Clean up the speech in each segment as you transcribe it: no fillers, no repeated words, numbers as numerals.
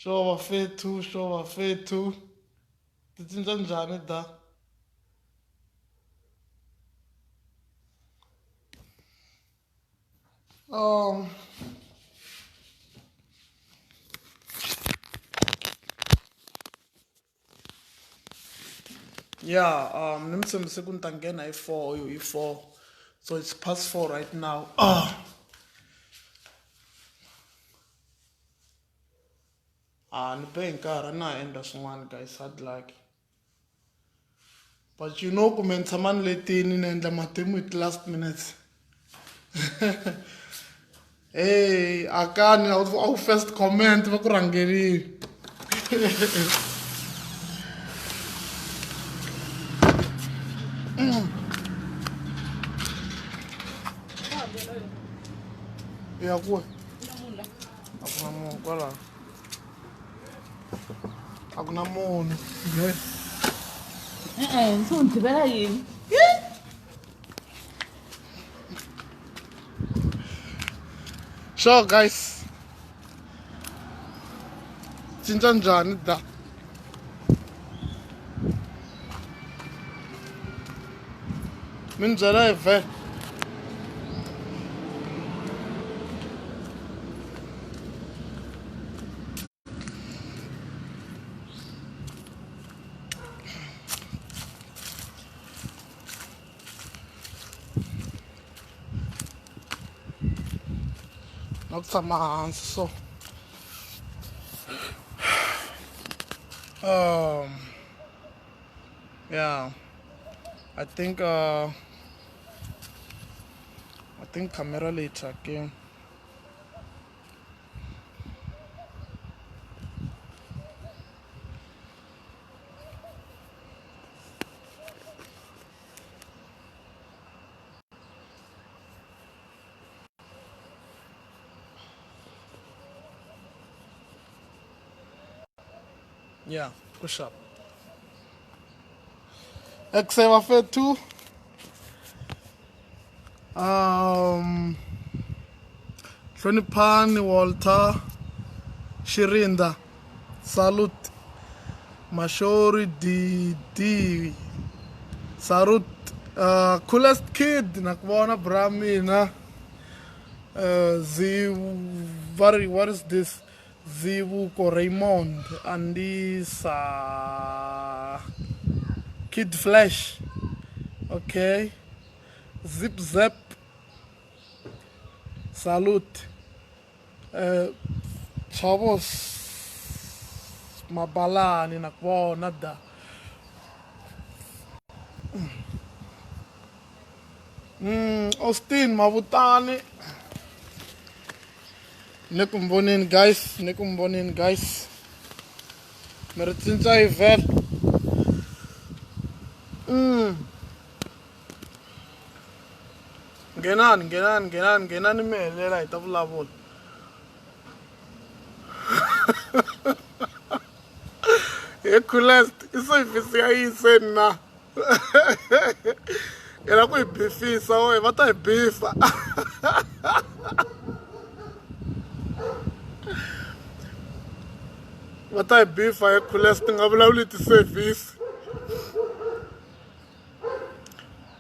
Sho bafethu, sho bafethu. Ti cinca njhani da? Um Yeah, ni mi tshembise ku ni ta nghena hi 4 yo hi 4. So it's past 4 right now. Ah, ni be hi nkarhi a na ha endla swin'wana guys, hard luck. But you know kumbe ni tshama ni letini ni endla matimu hi ti-last minutes. Hey, akani a wu first comment va ku rhangerile. Ya kuwe. A ku na munhu kwala. A ku na munhu. E-e, se u ni tivela yini? Sure guys. Cinca njhani da? Mi ni byela hi vhele. Na ku tshama hansi so yeah I think I think camera leyi thyakini. Yeah, push up. Exeva fethu. Hloniphani Walter Shirinda. Salute. Mashori DD. Salute. Coolest kid na ku vona bra mina. Z what is this? Zivuko Raymond Andisa Kid Flash. Okay. Zip Zap. Salute. Chavos Mabalani na ku vona da. Austin Mavutani. Ni ku mi voneni guys, ni ku mi voneni guys. Mi ri cinca yi vhele. Nghenani, nghenani, nghenani, nghenani mi helela hi ta vulavula. He coolest, i service ya yini na? I lava ku hi bifisa we, va ta hi bifa. Va ta hi bifa he coolest, nga vulavuli ti-service.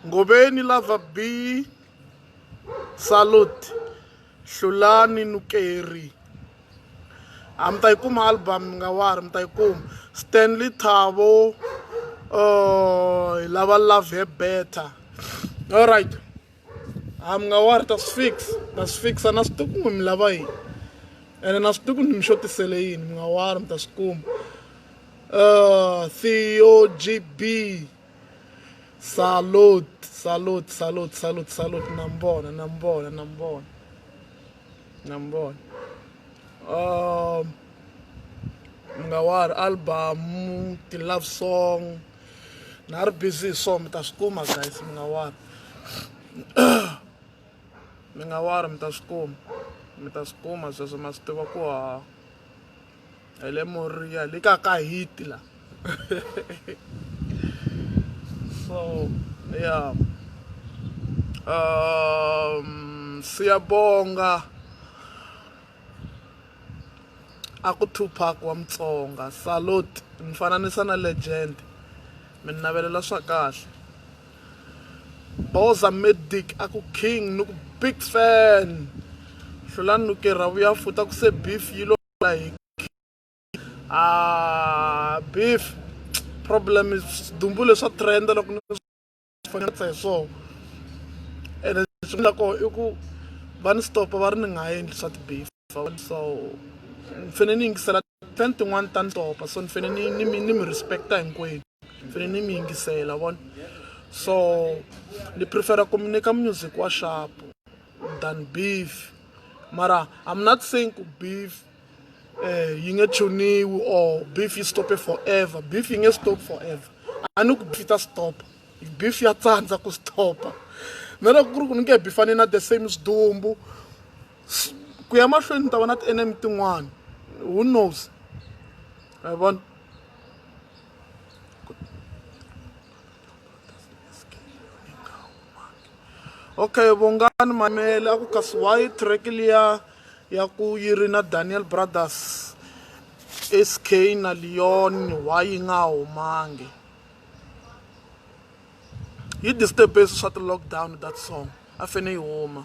Ngoveni Lava B Salute Hlulani Nukeri. A mi ta yi kuma album mi nga wari mi ta yi kuma. Stanley Thabo hi lava Love Her Better. All right. A mi nga wari ta swi fix, ta swi fixa na swi tivi ku mi lava yini. Ene na swi tivi ku ni mi xotisele yini mi nga wari mi ta swi kuma. Theo GB Salute, salute, salute, salute, salute na mi vona, na mi vona, na mi vona. Na mi vona. Mi nga wari album, ti-love song. Na ha ri busy hi swona mi ta swi kuma guys mi nga wari. Mi nga wari mi ta swi kuma. Mi ta swi kuma sweswo ma swi tiva ku ha hi le Moriya le ka ka hit la. So yeah. Siyabonga. A ku Tupac wa Mutsonga. Salute. Ni fananisa na legend. Mi ni navelela swa kahle. Boza Medic a ku king ni ku big fan. Hlulani Nukerha vuya futa ku se beef yi lo hi ah beef problem is dumbu leswa trend loko ni fanetsa hi swona ene swi la koho i ku va ni stopa va ri ni nga endli swa ti-beef so ni fanele ni yingisela fan tin'wani ta ni stopa so ni fanele ni mi respecta hinkwenu ni fanele ni mi yingisela vona so ni prefera ku mi nyika music wa sharp than beef mara I'm not saying ku beef yi nge chuniwi or beef yi stop forever beef yi nge stop forever a ni ku beef yi ta stop beef ya tsandza ku stopa na loko ku ri ku ni nge bifani na the same swidumbu ku ya mahlweni ni ta va na ti-enemy tin'wana who knows ma vona. Okay Bongani Mamele a ku kasi why track liya ya ku yi ri na Daniel Brothers SK na Leon why yi nga humangi yi disturbe swa ti-lockdown that song a fane yi huma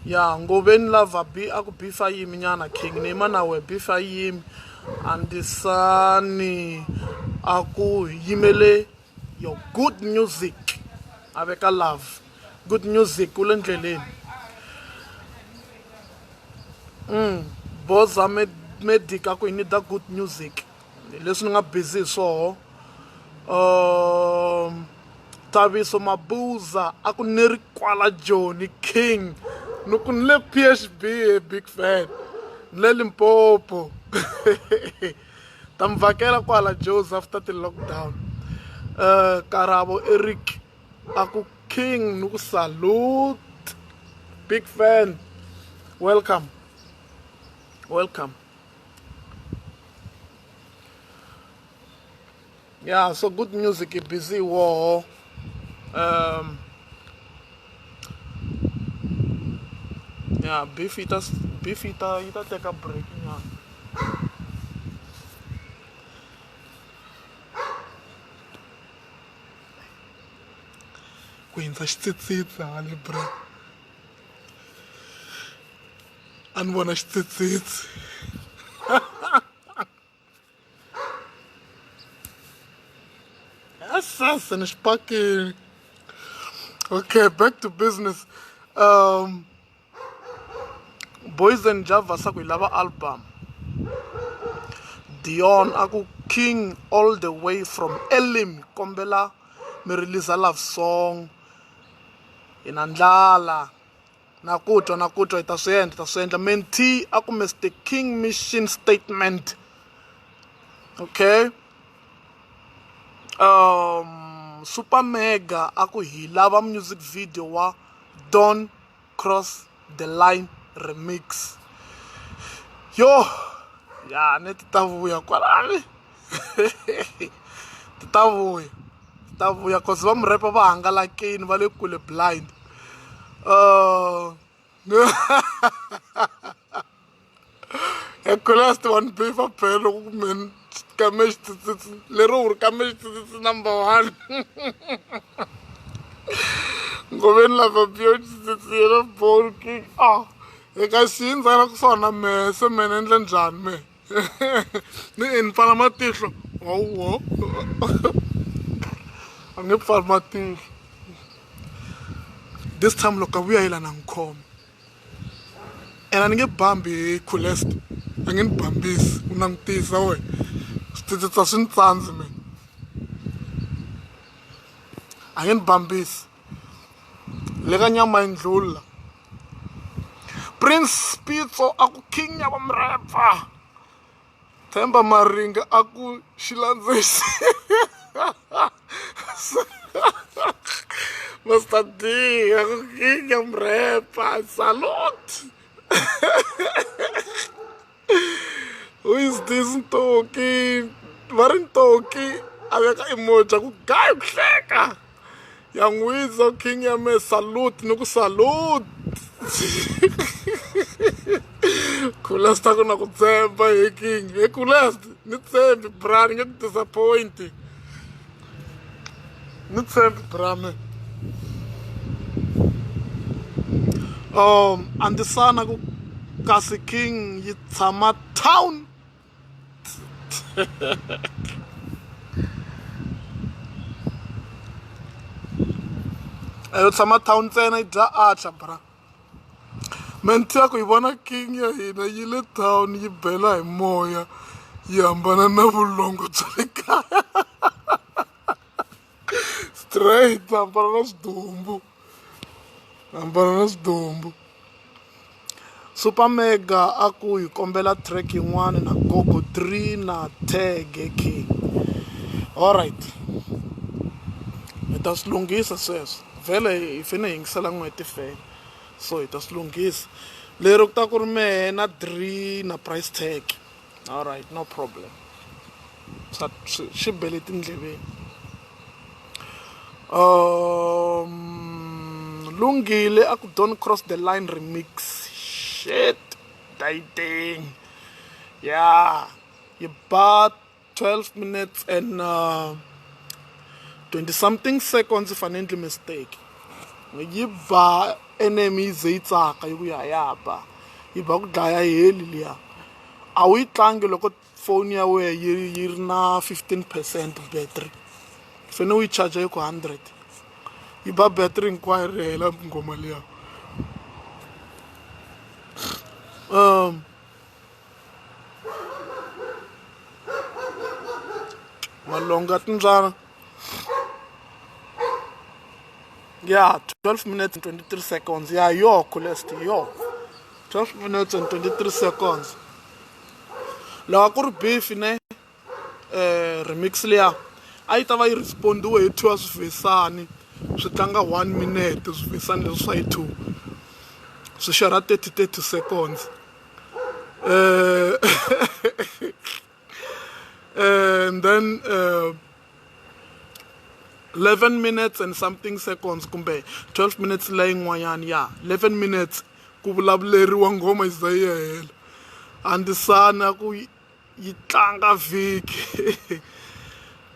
ya Ngoveni Lava B a ku beef a yimi nyana king ni yima na we beef a yimi Andisani a ku yimele your good music a veka love good music u le ndleleni boza medic a ku yi need good music leswi ni nga busy hi swoho Thabiso Mabuza a ku ni ri kwala Joni King ni ku ni le P_H_B big fan ni le Limpopo ta mi vhakela kwala Jozi after ti-lockdown Karabo Eric a ku king ni ku salute big fan welcome welcome yeah so good music i busy woho yeah beef yi ta beef yi ta yi ta teka break nyana ku hindza xitsitsitsi hale bra a ni vona xitsitsitsi Assassin xipakini okay back to business Boys and Java sa ku hi lava album Dion a ku king all the way from Elim kombela mi release love song hi na ndlala Na ku twa na ku twa hi ta swi endla hi ta swi endla Menti a ku Mister King mission statement okay Super Mega a ku hi lava music video wa Don't Cross the Line remix yo ya ne ti ta vuya kwalani ti ta vuya ti ta vuya cause va murepa va hangalakini va le kule blind Nicholas one beef phela loko ku men kame xitsitsitsi lero u ri kame xitsitsitsi number one ngoveni lava biyo xitsitsitsi yena ball king ah eka xiyindza la kusuhana na mehe se me ni endla njhani me ni ni pfala matihlo hawo a nge pfali matihlo this time loko a vuya hi la na n'wi khoma ene a ni nge bambi hi coolest a nge ni bambisi u langutisa wena switsitsitsi a swi ni tsandzi mina a nge ni bambisi le ka nyama yi ndlula Prince Pitso a ku king ya va murepfa Themba Maringa a ku xilandzexi Master D a ku king ya murepfa salute who is this Ntoki va ri Ntoki a veka emoji a ku gayi ku hleka ya n'wi king ya me salute ni ku salute Kulesta ku na ku tshemba he king he Kulest ni tshembi bra ni nge ku disappoint ni tshembi bra me andzisana ku kasi king yi tshama town a yo tshama town ntsena yi dya atcha bra Menti ya ku yi vona king ya hina yi le town yi bela hi moya yi hambana na vulongo bya le kaya straight hambana na swidumbu hambana na swidumbu Super Mega a ku hi kombela track yin'wana na Gogo 3 na Tag King alright hi ta swi lunghisa sweswo vhele hi fanele hi yingisela n'hweti vhele so hi ta swi lunghisa leri ku ta ku ri mehe na 3 na price tag alright no problem swa swi swi bele tindleveni lunghile a ku don't cross the line remix shit dayiteng ya yi ba 12 minutes and 20 something seconds if a ni endli mistake yi ba enemy yi ze yi tsaka yi ku ya ya ba yi ba ku dlaya heli liya a wu yi tlangi loko foni ya wena yi yi ri na 15 percent battery fane u yi charger yi ku 100 yi ba battery hinkwayo ri hela nghoma liya Malonga ya timbyana ya 12 minutes and 23 seconds ya yo coolest yo 12 minutes and 23 seconds loko ku ri beef ne remix liya a yi ta va yi respondiwe hi two ya swivhesani swi tlanga 1 minute swivhesani leswi swa yi two swi xerha 30 30 seconds and then 11 minutes and something seconds kumbe 12 minutes leyin'wanyana ya 11 minutes ku vulavuleriwa nghoma yi za yi hela andzisana ku yi tlanga vhiki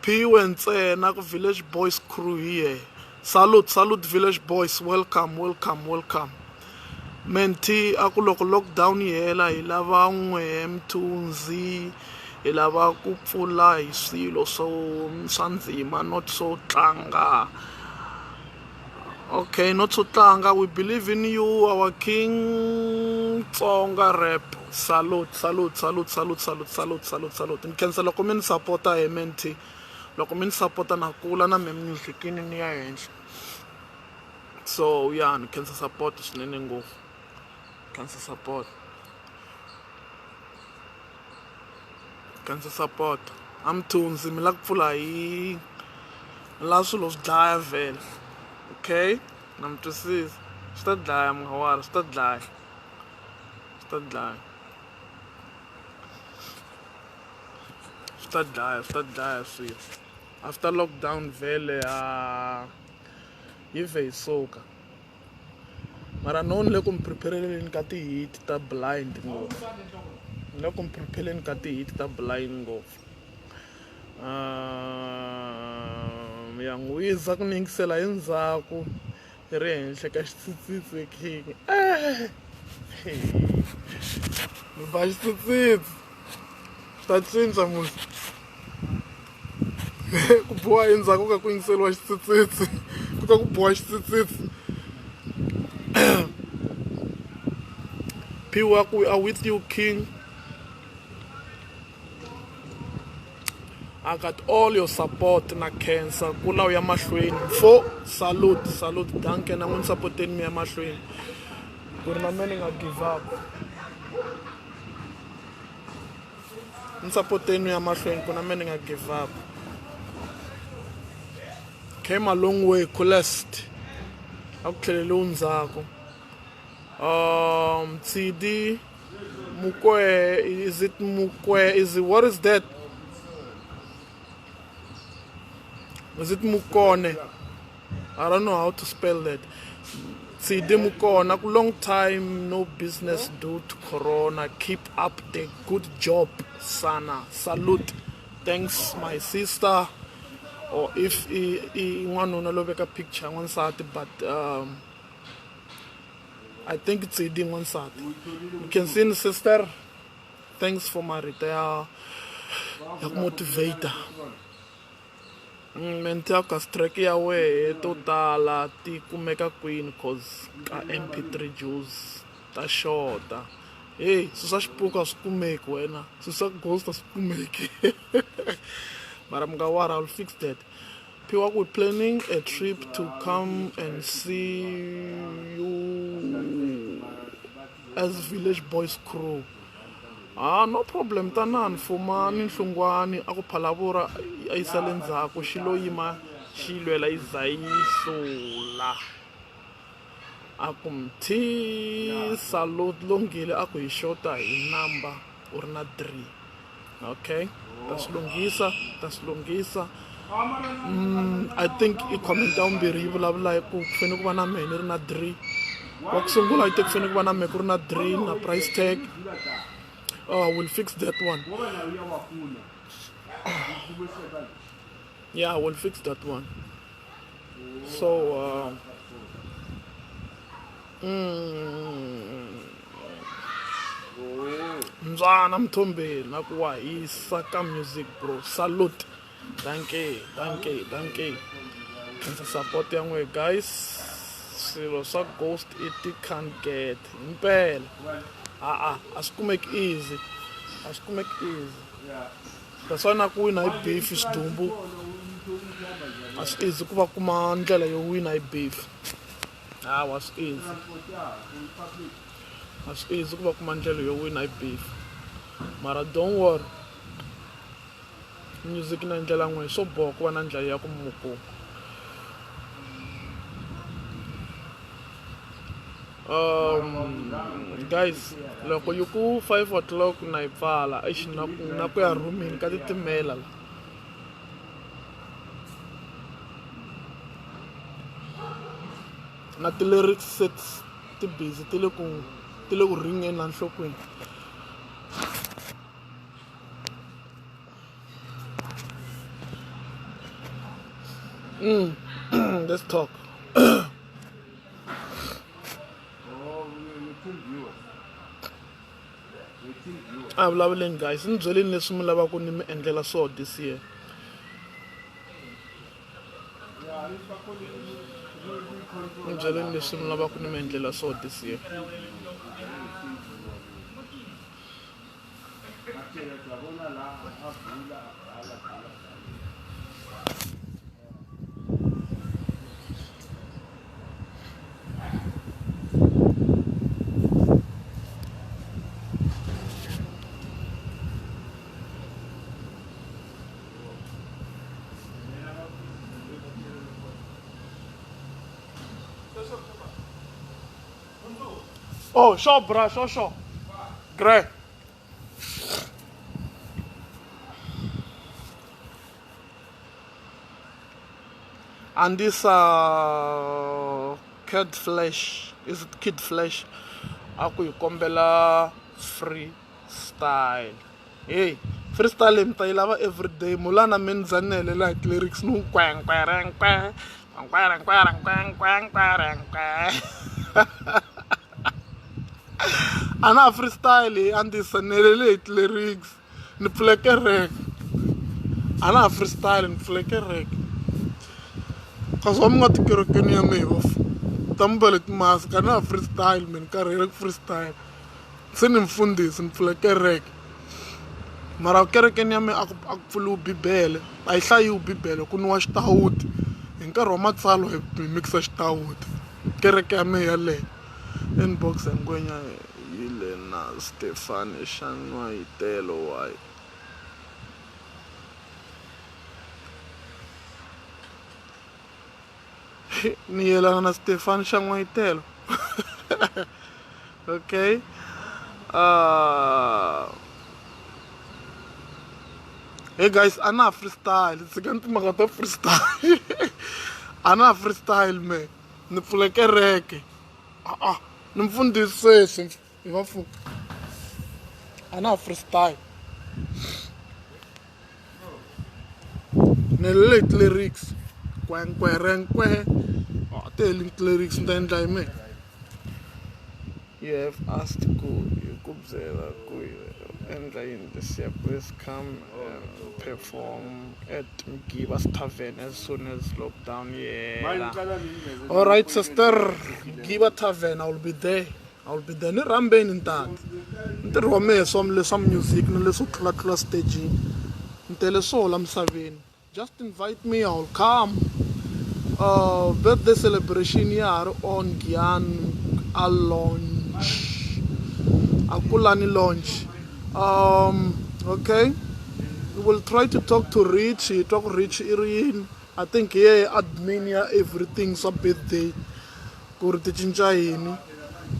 phiwe ntsena ku village boys crew here salute salute village boys welcome welcome welcome menti a ku loko lockdown yi hela hi lava n'we mthunzi hi lava ku pfula hi swilo swo swa ndzima not swo tlanga okay not swo tlanga we believe in you our king tsonga rap salute salute salute salute salute salute salute salute ni khensa loko mi ni sapota hi menti loko mi ni sapota na kula na me musicini ni ya henhla so ya ni khensa support swinene ngopfu khensa support Khensa support a Mthunzi mi la ku pfula hi la swilo swi dlaya vhele okay na mi twisisa swi ta dlaya mi nga worry swi ta dlaya swi ta dlaya swi ta dlaya swi ta dlaya swilo after lockdown vhele a yi vhe yi suka. Mara no ni le ku mi prepare-leni ka ti-hit ta blind ngopfu ni le ku mi prepare-leni ka ti-hit ta blind ngopfu ya n'wi wiza ku ni yingisela hi ndzhaku yi ri henhla ka xitsitsitsi king ni ba xitsitsitsi swi ta cinca musi ku biwa endzhaku ka ku yingiseriwa xitsitsitsi ku ta ku biwa xitsitsitsi P we are with you king I got all your support na khensa ku la u ya mahlweni fo salute salute danke na n'wini sapoteni mi ya mahlweni ku ri na me ni nga give up ni sapoteni ya mahlweni ku na me ni nga give up came a long way coolest a ku tlheleliwi ndzhaku tshidi mukwe is it mukwe is it, what is that is it mukone i don't know how to spell that. Tshidi Mukona ku long time no business due to corona keep up the good job sana salute thanks my sister or if i i n'wanuna lo veka picture ya n'wansati but um, I think Tsidi n'wansati you can see sister thanks for marito ya ya ku motivate Mentiakas track ya wehe to tala ti kumeka kwini cause ka M_P_3 juice ta xota heyi swi swa xipuku a swi kumeki wena swi swa ghost a swi kumeki mara mi nga worry I will fix that Phiwa we planning a trip to come and see you as village boys crew Ah no problem tanani Fumani Nhlungwani a ku Phalavura a yi sale ndzhaku xi lo yima xi yi lwela yi za yi hlula a ku mthi salute Lunghile a ku hi xota hi number u ri na 3 okay ta swi lunghisa ta swi lunghisa I think i comment ya vumbirhi yi vulavula hi ku ku fanele ku va na mehe ni ri na 3 wa ku sungula yi te ku fanele ku va na mehe ku ri na 3 na price tag oh we'll fix that one yeah we'll fix that one so Mbyana Mthombeni na ku wa hisa ka music bro salute dankie dankie dankie khensa support ya n'we guys swilo swa ghost i ti can't get himpela a-a a swi kumeki easy a swi kumeki easy that's why na ku wina hi beef xidumbu a swi easy ku va kuma ndlela yo wina hi beef hawa swi easy a swi easy ku va kuma ndlela yo wina hi beef mara don't worry music na ndlela n'we swo boha ku va na ndlela ya ku mu kuma guys loko yi ku 5 o'clock na yi pfala exi na ku na ku ya rhumini ka titimela la na ti-lyrics sets ti busy ti le ku ti le ku ringeni la nhlokweni let's talk. Oh, your team viewers. Your team viewers. A vulavuleni guys ni byeleni leswi mi lavaka ni mi endlela swoho this year. Yeah, if I call you, you control. Ni byeleni leswi mi lavaka ni mi endlela swoho this year. Batshela uyabona la avula avala avala. Oh, sure, bra, sure, sure. Great. And this Kid Flash, is it Kid Flash? A ku hi kombela freestyle. Hey, freestyle mi ta yi lava everyday mulana mi ni zanele la lyrics nu nkwenkwerenkwe nkwerenkwerenkwenkwerenkwe a na ha freestyle a ndzi sanelele hi ti-lyrics ni pfule kereke a na ha freestyle ni pfule kereke kasi wa mi nga tikerekeni ya mehe va ta mi bele timask a na ha freestyle me ni karhele ku freestyle se ni mfundhisi ni pfule kereke mara kerekeni ya mehe a ku a ku pfuriwi bibele a yi hlayiwi bibele ku nwiwa xitawuti hi nkarhi wa matsalwa hi mixa xitawuti kereke ya mehe yaleyo inbox ya ngwenya yi le na Stefani xa n'wayitelo why ni yelana na Stefani xa n'wayitelo okay hey guys a na ha freestyle tshikani timhaka ta freestyle a na ha freestyle me ni pfule kereke. A-a ni mfundhisi sweswi hi vafu a na ha freestyle ni helele hi ti-lyrics kwenkwerenkwe a ti heli ti-lyrics ni ta endla hi mina. You have asked ku hi ku byela ku endla yini this year. Please come and perform at Mgiba's Tavern as soon as lockdown yela. All right sister, Mgiba Tavern, I will be there. I will be there. Ni rhambeni ntata. Ntirho wa mehe swa leswa music ni leswo tlulatlula stagini. Ni tele swo la misaveni. Just invite me, I will come. Birthday celebration ya ha ri on Giyani a launch. Akulani launch. Okay. We will try to talk to Rich. Hi twa ku Rich i ri yini. I think hi yehe admin ya everything swa birthday. Ku ri ti cinca yini.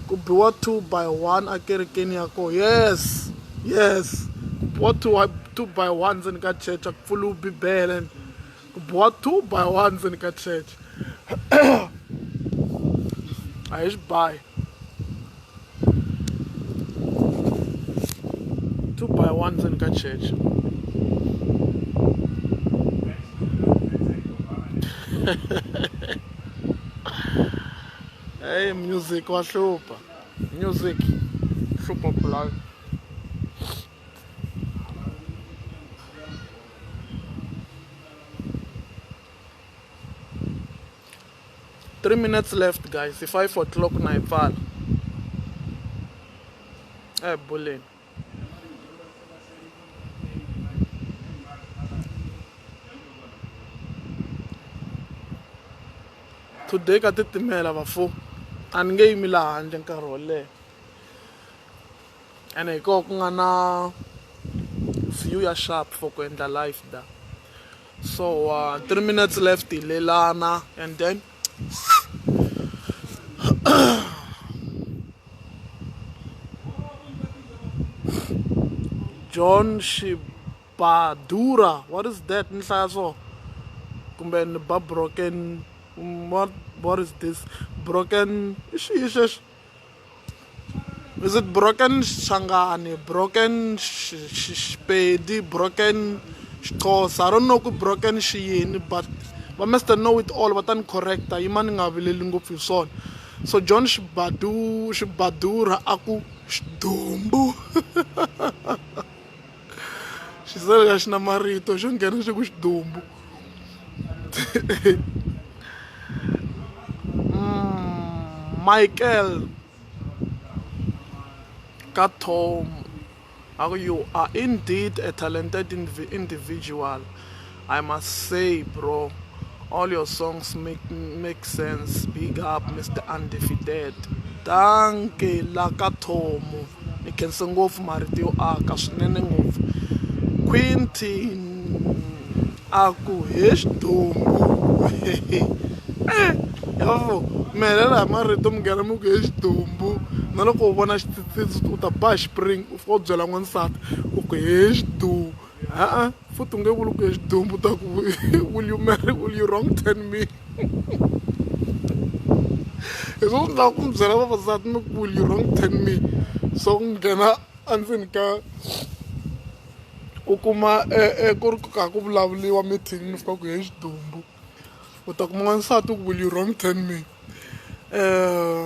Ku biwa 2 by 1 a kerekeni ya koho. Yes. Yes. Ku biwa 2 by 1 ndzeni ka church a ku pfuriwi bibele. Ku biwa 2 by 1 ndzeni ka church. A hi xibayi. 2 by 1 ndzeni ka church. Hey, music wa hlupha. Music hlupha ku 3 minutes left guys. I 5 o'clock na hi pfala. A hi buleni. Today ka titimela vafo. A ni nge yimi laha handle nkarhi wo leha. Ene hi koho ku nga na view ya sharp for ku endla live da. So 3 minutes left hi lelana and then John Shibadura, what is that? Ni hlaya swo kumbe ni ba broken what is this? Broken i xihi xexo? Is it broken Shangani, broken Xipedi, broken Xixhosa? I don't know ku broken xiyini but va Mr Know It All va ta ni correcta yima ni nga vileli ngopfu hi swona. So John Xibadu Xibadura a ku xidumbu. Xisele xi na marito xo nghena xi ku xidumbu. Michael ka Tom a ku you are indeed a talented individual. I must say bro, all your songs make sense. Big up Mr Undefeated. Dankie la ka Thomo. Ni khense ngopfu marito yo aka swinene ngopfu. Quintin a ku he xidumbu. Yavo mi helela hi marito mi nghena mi ku he xidumbu. Na loko u vona xitsitsi u ta ba xipring u fika u byela n'wansati u ku he xidumbu. A-a futhi u nge vuli ku he xidumbu u ta ku will you marry, will you wrong turn me? Hi swona swi endlaka ku mi byela vavasati mi ku will you wrong turn me? So ku nghena endzeni ka u kuma ku ri ka ku vulavuriwa meeting mi fika ku he xidumbu. U ta kuma n'wansati ku will you wrong turn me?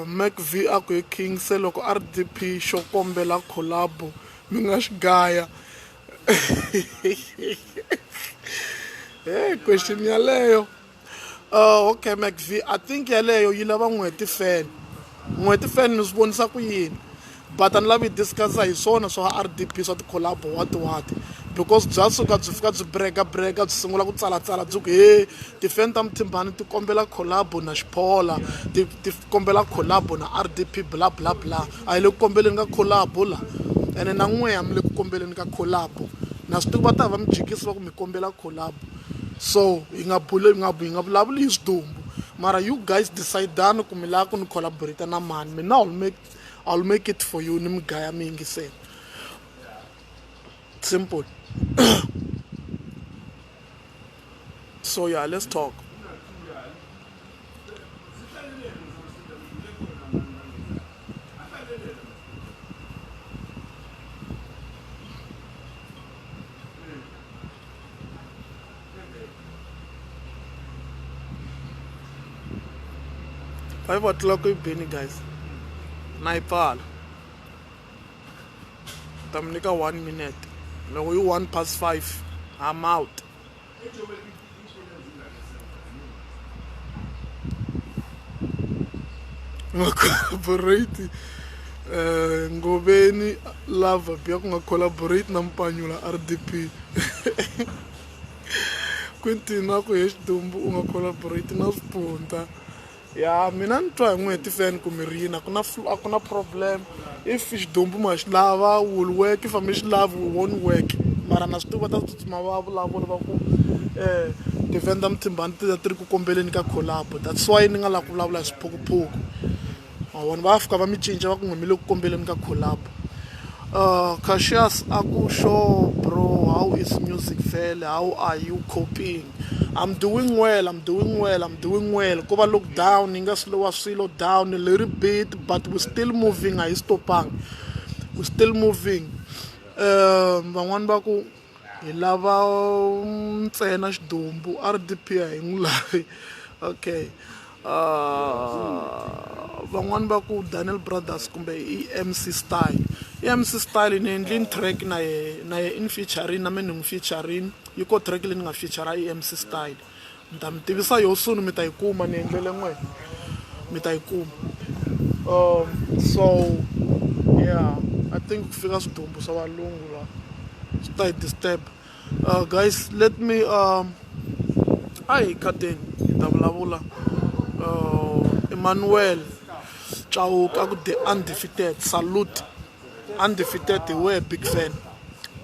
Mac V a ku he King se loko RDP xo kombela collabo mi nga xi gaya. Hey, question yaleyo. Okay Mac V, I think yaleyo yi lava n'hweti fan. N'hweti fan mi swi vonisa ku yini? But a ni lavi hi discuss hi swona swa RDP swa ti-collabo what what because bya suka byi fika byi brega brega byi sungula ku tsalatsala byi ku he ti-fan ta Mthimbani ti kombela collabo na Xiphola ti ti kombela collabo na RDP bla bla bla. A hi le ku kombeleni ka collabo la ene na n'wehe a mi le ku kombeleni ka collabo. Na swi tiva va ta va mi jikisa va ku mi kombela collabo. So hi nga buli hi nga hi nga vulavuli hi swidumbu mara you guys decide-ani ku mi lava ku ni collaborate na mani mina I will make it for you ni mi gaya mi yingisela. Simple. So yeah, let's talk. 5 o'clock yi bini guys, na yi pfala. Ta mi nyika one minute. Loko yi 5:01, I'm out. Nga collaborate Ngoveni Lava B ku nga collaborate na Mpanyula RDP. Quintin a ku he xidumbu u nga collaborate na Swipunta. Ya mina ni twa hi n'we ti-fan ku mi ri yini, a ku na problem. If xidumbu ma xi lava, will work. If a mi xi lavi, we won't work. Mara na swi tiva ta tsutsuma va vulavula va ku ti-fan ta Mthimbani ti ta ti ri ku kombeleni ka collab. That's why ni nga lavi ku vulavula hi swiphukuphuku. Ma vona va fika va mi cinca va ku n'we mi le ku kombeleni ka collab. Cassius aku sure bro, how is music vele? How are you coping? I'm doing well, I'm doing well, I'm doing well. Ku va lockdown yi nga slowa swilo down a little bit, but we still moving, a hi stopanga. We still moving. Van'wani va ku hi lava ntsena xidumbu, RDP a hi n'wi lavi. Okay. Van'wani va ku Daniel Brothers kumbe EMC Style. EMC Style ni endlini track na ye, na ye in featuring na me ni n'wi featuring. Yi ko track leyi ni nga feature EMC Style. Ni ta mi tivisa yo soon, mi ta yi kuma ni endlele n'we. Mi ta yi kuma. So yeah, I think ku fika swidumbu swa valungu la swi ta hi disturb. Guys, let me a hi khateni hi ta vulavula. Emmanuel Chauke ku the undefeated, salute. Undefeated hi wehe, big fan,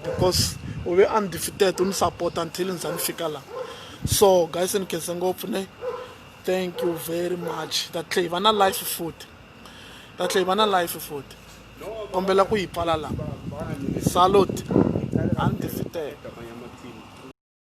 because u ve undefeated u ni support until ni za ni fika la. So guys, ni khense ngopfu ne. Thank you very much. Ta tlhe hi va na life futhi. Ta tlhe hi va na life futhi. Kombela ku yi pfala la. Salute. Undefeated.